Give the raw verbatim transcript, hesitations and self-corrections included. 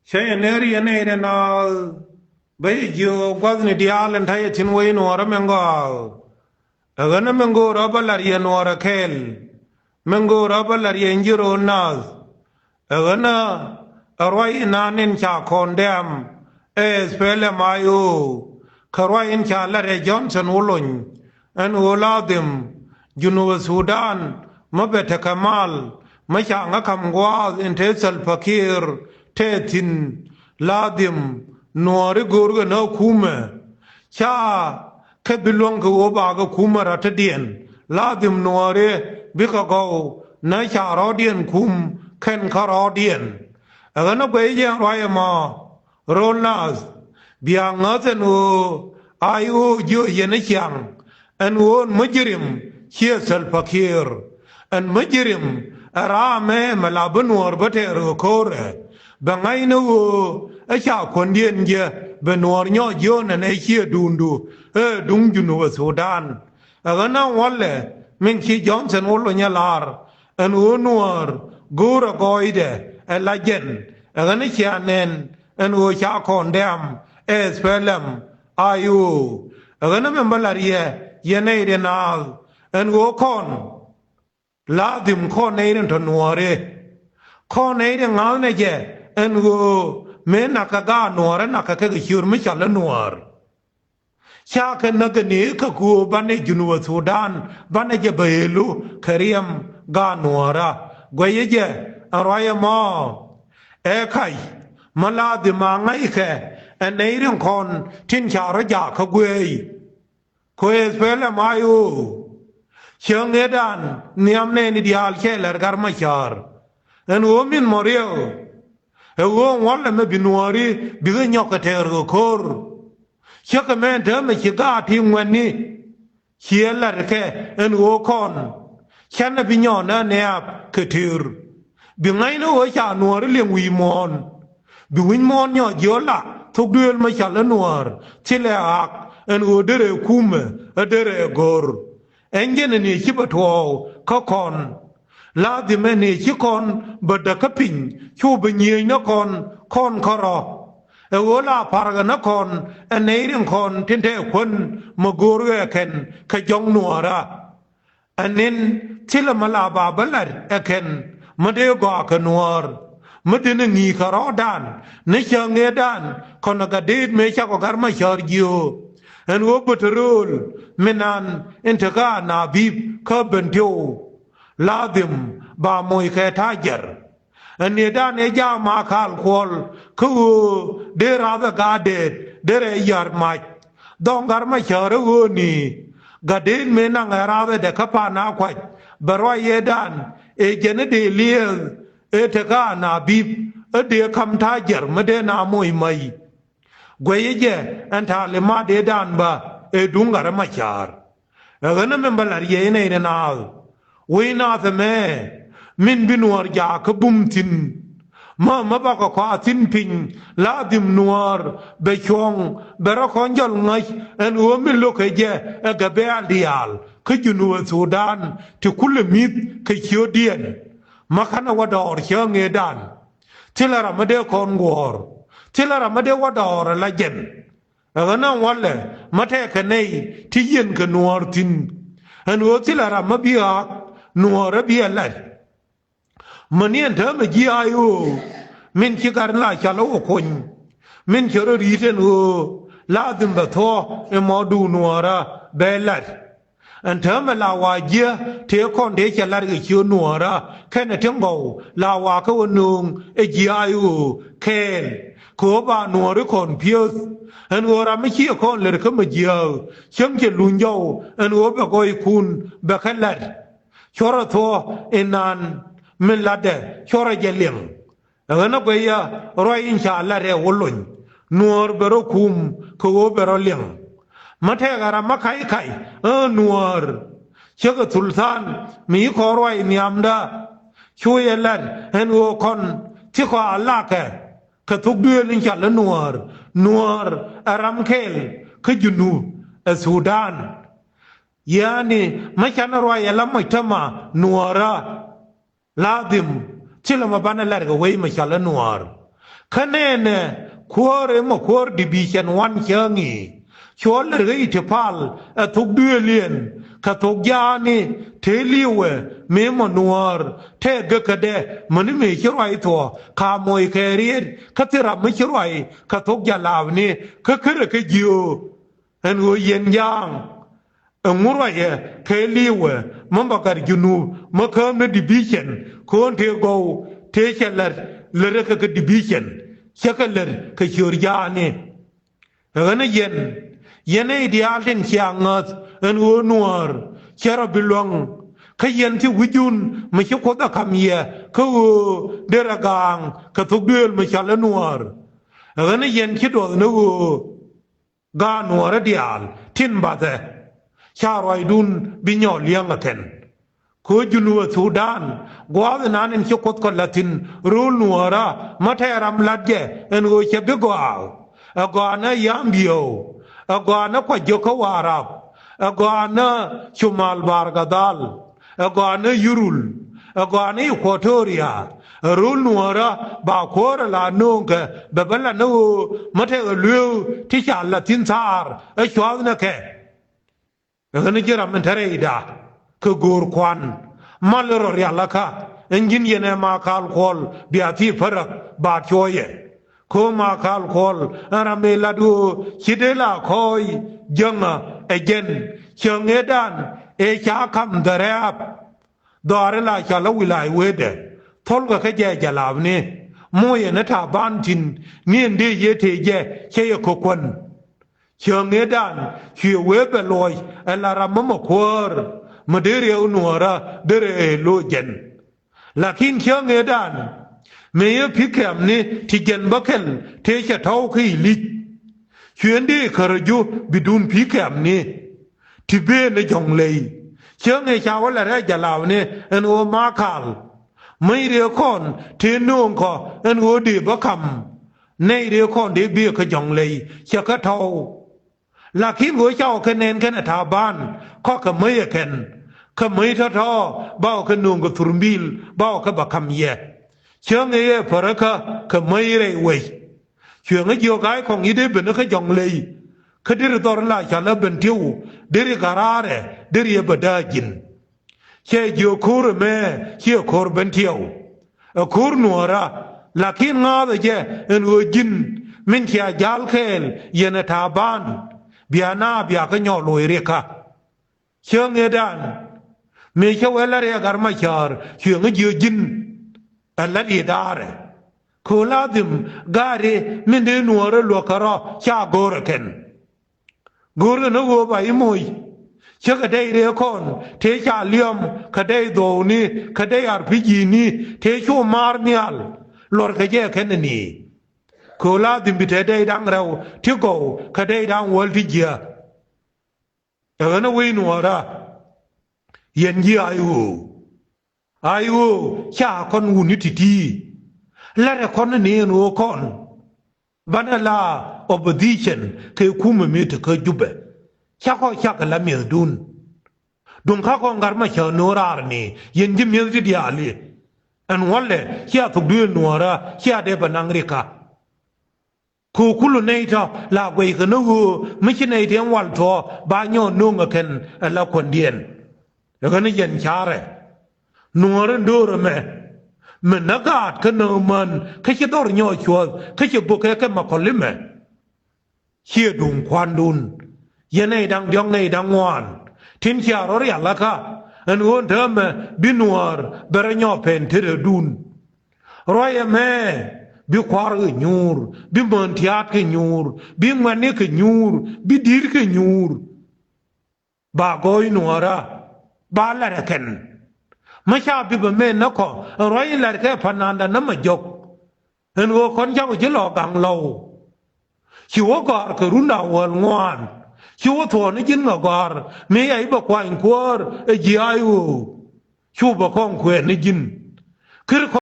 Cä yɛ ner yɛ nɛy rɛ naath. Bä yɛ jiök gua̱thni diaal ɛn ta̱yɛ thi̱n wec nuɔɔrä mɛ ŋɔaak. Ɛ ɣänä mɛ ŋo̱o̱rä bä la̱r yɛ nuɔɔrä kɛɛl. Mɛ ŋo̱o̱rä bä la̱r yɛ ji̱ ro̱o̱l naath. Ɛ ɣänä ɛ ruac inan in ca kɔn dɛ̈ɛ̈m ɛ S P L M I O. Kɛ ruac in ca la̱r yɛ Johnson Wulony. Ɛn ɣöö ladhim Junub Thudan mä bɛ tekɛ mal mä ca ŋä ka̱m gua̱a̱th in te Salva Kiir te thi̱n. Ladhim nuɔɔri go̱o̱rkɛ nä kumɛ ca kɛ bi luäŋ kɛ ɣöö bakɛ kumɛ rɔ̱ te diɛn. Ladhim nuɔɔri bikɛ gɔw nä ca rɔ̱diɛn kum kɛn kä rɔ̱diɛn. Ɛ ɣänä guɛy jɛ ɛn ruac ɛmɔ. Ro̱l naath bia ŋäth ɛn ɣöö a i̱ ɣöö jiö yɛn i̱ ciaŋ ɛn ɣöö ɛn mäjirim ciɛ Salva Kiir. Ɛn mäjirim ɛ raamɛ mɛ la bi nuɔɔr bä tɛɛr ɣä ko̱rɛ. Bɛ ŋa̱cnä ɣöö ɛ ca kuändiɛn jɛ bɛ nuɔɔr nyɔɔc jiöön ɛn ɛ ciɛ duundu ɛ duŋ Junub Thudan. Ɛ ɣän ɛn wälɛ min ci Johnson Wulony ɛ la̱r ɛn ɣöö nuäär go̱o̱rɛ gɔɔydɛ ɛ la jɛn. Ɛ ɣän cia nɛn ɛn ɣöö ca kɔn dɛ̈ɛ̈m ɛ S P L M I O. Ɛ ɣän ɛmɛn bä la̱r yɛ yɛ nɛy rin naath ɛn ɣöö kɔn ladhim kɔn nɛy rin tɔ nuäärɛ. Kɔn nɛy rin ŋa̱thnɛ jɛ ɛn ɣöö mëë nakä gaat nuäärä nakä kɛ kɛ ciöör mi cɔal i̱ nuäär. Ca kɛ näk kɛ ni kä kuɔ banɛ Junub Thudan banɛ jɛ bä ëëlu kɛ riɛm gaat nuɔɔrä. Guɛyä jɛ ɛn ruac ɛmɔ. Ɛ kac mä ladhim a ŋa̱ckɛ ɛ nɛy rin kɔn tin ca rɔ jaak kä gueey. Kɛ ɣöö S P L M I O cäŋ ëëdan nhiam nɛɛni diaal cɛ lɛr Gat Macäär. Ɛn ɣöö min mɔ riɛw ɛ ɣöö ɛn wälɛ mɛ bi nuääri bikɛ nyɔk kɛ tɛɛr kɛ ko̱r. Cä kɛ mɛ ɛn täämɛ ci gaat ti ŋuɛ̈tni. Ciɛ la̱rkɛ ɛn ɣöö kɔn canɛ bi nyɔɔn ɛ nɛ̈ɛ̈p kɛ tëër. Bi ŋa̱cnä ɣöö ca nuäär liɛŋ wi̱i̱ muɔ̱ɔ̱n. Bi wi̱c muɔ̱ɔ̱n nyɔɔc jiöl la thok duëël mi cɔal i̱ nuäär thilɛ ɣaak ɛn ɣöö derɛ kumɛ ɛ derɛ go̱r. Ɛn jɛn ɛn ëë ci bɛ tuɔɔk kä kɔn. Ladhim ɛn ëë ci kɔn bɛ däk kä piny cu bɛ nyiëëc ni kɔn kɔn kärɔ̱. Ɛ ɣöö la pa̱rkɛ ni kɔn ɛ nɛy rin kɔn tin te kuän mi go̱o̱r ɣɛɛ kɛn kɛ jɔ̱ŋ nuäärä. Ɛ ni̱n thilɛ mi la ba bä la̱t ɛ kɛn mi dee gɔaa kɛ nuäär. Mi dee ni ŋi̱i̱c kɛ rɔ̱ɔ̱dan ni cäŋ ëëdan kɔn ɛ gat deet mëë cakɔ Gat Macäär jiöö. Ɛn ɣöö bä te rööl mi nan in te kä Anabib kä Bentiu. Ladhim ba moc kɛ ta̱a̱ jɛr. Ɛ ni̱eetdan ëë jaak ma kaal kuɔl kä ɣöö dee rath ɛ gaat deet dee rɛy ya̱r mac. Dhɔŋ Gat Macäär ɛ ɣöö ni gat deet mëë naŋ ɛ rath ɛ dɛ kä pa̱a̱n a kuac bɛ ruac ëëdan ëë jɛn ɛ dee liɛɛth ëë te kä Anabib ɛ dee ka̱m ta̱a̱ jɛr mi dee na moc mac. Guɛyä jɛ ɛn ta̱a̱ limaat ëëdan bä ëë duŋ Gat Macäär. Ɛ ɣän ɛmɛ bä la̱r yɛ inɛ inɛ naath. Wec naath ɛmɛ min bi nuäär jaak kä bum thi̱n. Mä mä bakɔ kɔaa thi̱n piny ladhim nuäär bɛ cuɔ̱ŋ bɛ rɔ kɔn jɔl ŋäc ɛn ɣöö min lo̱kɛ jɛ ɛ Gambɛla diaal kä Junub Thudan ti kulɛ mi̱th kɛ ciötdiɛn. Mä ka̱nɛ wä dɔɔr cäŋ ëëdan. Thilɛ ram mi dee kɔn guɔ̱ɔ̱r. Thilɛ ram mi dee wä dɔɔr ɛ la jɛn. Ɛ ɣän ɛn walɛ mä tɛkɛ nɛy ti yiɛn kɛ nuäär thi̱n. Ɛn ɣöö thilɛ ram mä bi ɣaak nuäär ɛ bi ɛ la̱t. Mäni ɛn täämɛ ji̱ I O min ci gat in la cɔl ɛ wä kony min cɛ rɔ ri̱t ɛn ɣöö ladhim bɛ thuɔ̱k in mɔ duun nuäärä bɛ la̱t. Ɛn täämɛ la wa jiä tëë kɔn tëë cɛ la̱t kɛ ciöt nuäärä kɛnɛ tin gɔw la wa kä wä nööŋ ɛ ji̱ I O kɛɛl. Kɛ ɣöö ba nuääri kɔn piöth ɛn ɣöö ram mi ciɛ kɔn lɛr kä mi jiääk cäŋ cɛ luny jɔw ɛn ɣöö bɛ gɔɔykun bɛ kɛ la̱t. Cuɔrɛ thuɔ̱k inan min latdɛ cuɔrɛ jɛ liɛŋ. Ɛ ɣän ɛ guɛyä ruac in ca la̱t ɛ Wulony nuäär bɛ rɔ kum kɛ ɣöö bɛ rɔ liɛŋ. Mä tɛkɛ ram mä ka̱c ka̱c ɛ nuäär. Cä kɛ thulthan mi ci kɔn ruac nhiamdä. Cu yɛ la̱t ɛn ɣöö kɔn thikɔ a lakɛ kɛ thok duëël in cɔal i̱ nuäär. Nuäär ɛ ram kɛl kä Junub ɛ Thudan. Yaani mä canɛ ruac ɛ la mujtama nuäärä. Ladhim thilɛ mɔ banɛ la̱t kɛ wec mɛ cɔal i̱ nuäär. Kä nɛnɛ kuäär ɛmɔ kuäär division one cäŋ i̱ cuɔ lät ɣä i̱ ti pal ɛ thok duëëliɛn kɛ thok jaani tëë li̱wɛ mëë mɔ nuäär tëë gekädɛ mäni mëë ci ruac thuɔ̱k ka moc kɛ riet kä thil ram mi ci ruac kɛ thok jalaapni kä kärɛ kä jiöö. Ɛn ɣöö yɛn ja̱a̱ŋ ɛŋu ruacɛ kɛ li̱wɛ mä bä gat junub mä käämni division ko̱n tëë gɔw tëë cɛ lät lät rɛ kɛ kɛ division cɛ kɛ lät kɛ ciöör ja̱a̱ni. Ɛ ɣän ɛ yɛn yɛn ɛ i̱ diaal tin cia ŋäth ɛn ɣöö nuäär cɛ rɔ bi luäŋ kä yɛn ci wi̱cdun mi ci kuoth ɛ ka̱m yɛ kä ɣöö derɛ gaaŋ kɛ thok duëël mi cɔal ɛ nuäär. Ɛ ɣän ɛ yɛn ci duɔth ni ɣöö Gaat nuɔɔrä diaal tin bathɛ ca ruacdun bi nyɔɔl liäŋ ɛ kɛn. Kɛ ɣöö Junubä Thudan gua̱a̱th inan in ci Kuoth kɔ la̱th thi̱n rööl nuɔɔrä mä tɛɛr ram la̱t jɛ ɛn ɣöö cɛ bi gɔaa. Ɛ gɔaa ni Yambio, ɛ gɔaa ni Kuac Jiök kä Warap, ɛ gɔaa ni Cumal Bar Gadhal, ɛ gɔaa ni Yurul, ɛ gɔaa ni Equatoria, ɛ rööl nuɔɔrä ba kuäärä la nööŋkɛ bɛ bä la ni ɣöö mä tɛkɛ lueeu ti ca la thi̱n thaar ɛ cua̱th ni kɛ. Ɛ ɣän ji̱ ram in te rɛyda kɛ göör kuan mal rɔ rialikä ɛn ji̱n yɛn ɛ Makal Kuɔl bia thi̱i̱ päräk ba cuɔyɛ. Kä Makal Kuɔl ɛn ram ëë lat ɣöö ci dee la kɔɔc jäŋä ɛ jɛn cäŋ ëëdan ëë ca ka̱m dhɛrɛ̈ɛ̈p. Dhɔaari la cɔal ɛ wi̱la̱a̱c wetdɛ thɔlkɛ kä jɛ jalapni moc ɛn ɛ ta̱a̱ ban thi̱n ni ɛn dee yee tëë jɛ cä yɛ kɛ kuän. Cäŋ ëëdan cuɛ wee bɛ luɔc ɛ la ram mä mɛ kuäär mi dee riɛk nuɔɔrä dee rɛ ëë lo̱c jɛn. Lakin cäŋ ëëdan mëë yɛ pi̱ kɛ̈mni ti jɛn bä kɛl tëë cɛ tɔ̱w kä Ilic. Cuɛ ɛn dee kärä ju bi duun pi̱ kɛ̈mni ti bëë ni Jɔ̱ŋley. Cäŋ ëë ca wä lɛ rɛɛ jalapni ɛn ɣöö Makal mäc rëë kɔn tëë nööŋ kɔ ɛn ɣöö dee bä ka̱m. Nɛy rëë kɔn dee bëë kä Jɔ̱ŋley cɛ kä tɔ̱w. Lakin ɣöö cakɔ kɛ nɛn kɛnɛ ta̱a̱ ban kɔakɛ mäc ɛ kɛn kɛ mäc tɔ̱tɔ̱ bakɔ kɛ nööŋ kɛ thurmbil bakɔ kɛ bɛ ka̱m yɛ. Cäŋ ëë yɛ päräkä kɛ mäc rɛy wec. Cuɛ ŋä jiök ga̱a̱c kɔŋ i̱ dee ben kä Jɔ̱ŋley kä deri dhɔr in la cɔal ɛ Bentiu deri garaarɛ deri ɛ bɛ dääk ji̱n. Cɛ jiök ko̱r ɛmɛ ciɛ ko̱r Bentiu. Ɛ ko̱r nuɔɔrä lakin ŋa̱a̱thɛ jɛ ɛn ɣöö ji̱n min cia ja̱l kɛɛl yɛn ɛ ta̱a̱ ban bia na bia kä nyɔɔl loc riɛkä. Cäŋ ëëdan mëë cä wee la riɛk Gat Macäär cuɛ ŋä jiök ji̱n ɛ la riet daarɛ. Kɛ ɣöö ladhim gaari min dee nuɔɔrä luäk kärɔ̱ ca go̱o̱rä kɛn. Go̱o̱rä ni ɣöö ba i̱ moc cä kɛ dɛy rëë kɔn tëë ca liɔm kɛ dɛy dhɔwni kɛ dɛy arpi̱ji̱ni tëë cu maar nhial. Luɔrkɛ jɛ kɛn ni kɛ ɣöö ladhim bi te dɛy da̱ŋ rɛw ti gɔw kɛ dɛy da̱ŋ wäl ti jiääk. Ɛ ɣän ɛ wec nuɔɔrä yɛn ji̱ ay ɣöö ay ɣöö ca kɔn wuni ti̱ti̱. La̱rɛ kɔn ni ɛn ɣöö kɔn banɛ la opposition kɛ kumɛ mi te kä Jubɛ. Ca kɔ cak la mi̱ethdun. Duŋ ka kɔn Gat Macäär no̱o̱ŋ raar ni yɛn ji̱ mi̱eth ti diaali. Ɛn wälɛ cia thok duëël nuɔɔrä cia dee bɛ naŋ rikä. Kɛ ɣöö kulu nɛy tɔ̱ la guɛckɛ ni ɣöö mi ci nɛy ti ɛn wal tuɔɔk ba nyɔɔt nööŋɛ kɛn ɛ la kuändiɛn. Ɛ ɣän yɛn ca̱rɛ nuɔɔr in do̱r ɛmɛ mi näk gaat kä näk män kä ci dhɔr nyɔɔk cuɔ̱th kä ci bukɛ kɛ Makɔlimɛ. Ciɛ duŋ kuandun yɛn nɛy da̱ŋ diɔ̱k nɛy da̱ŋ ŋuan tin cia rɔ rialikä ɛn ɣöö ɛn täämɛ bi nuäär bɛ rɔ nyɔɔk pɛn tetdädun. Ruac ɛmɛ bi kua̱r kɛ nyuur, bi män tiaat kɛ nyuur, bi ŋuɛ̈tni kɛ nyuur, bi di̱i̱t kɛ nyuur. Ba gɔɔy nuɔɔrä ba la̱t ɛ kɛn. Mä ca bi bɛ mëë näk kɔ ɛn ruac in la̱t kɛ pa̱nanda nämɛ jɔk. Ɛn ɣöö kɔn cakɔ ji̱ lɔ gaŋ lɔw. Ci wä gɔ̱a̱r kɛ run da̱ŋ wäl ŋuan. Ci wä thuɔ̱ɔ̱n ni ji̱n ŋa gɔ̱a̱r mëë ya i̱ bɛ kuany kuäär ɛ ji̱ ay ɣöö cu bɛ kɔŋ kuɛɛn ni ji̱n. Kir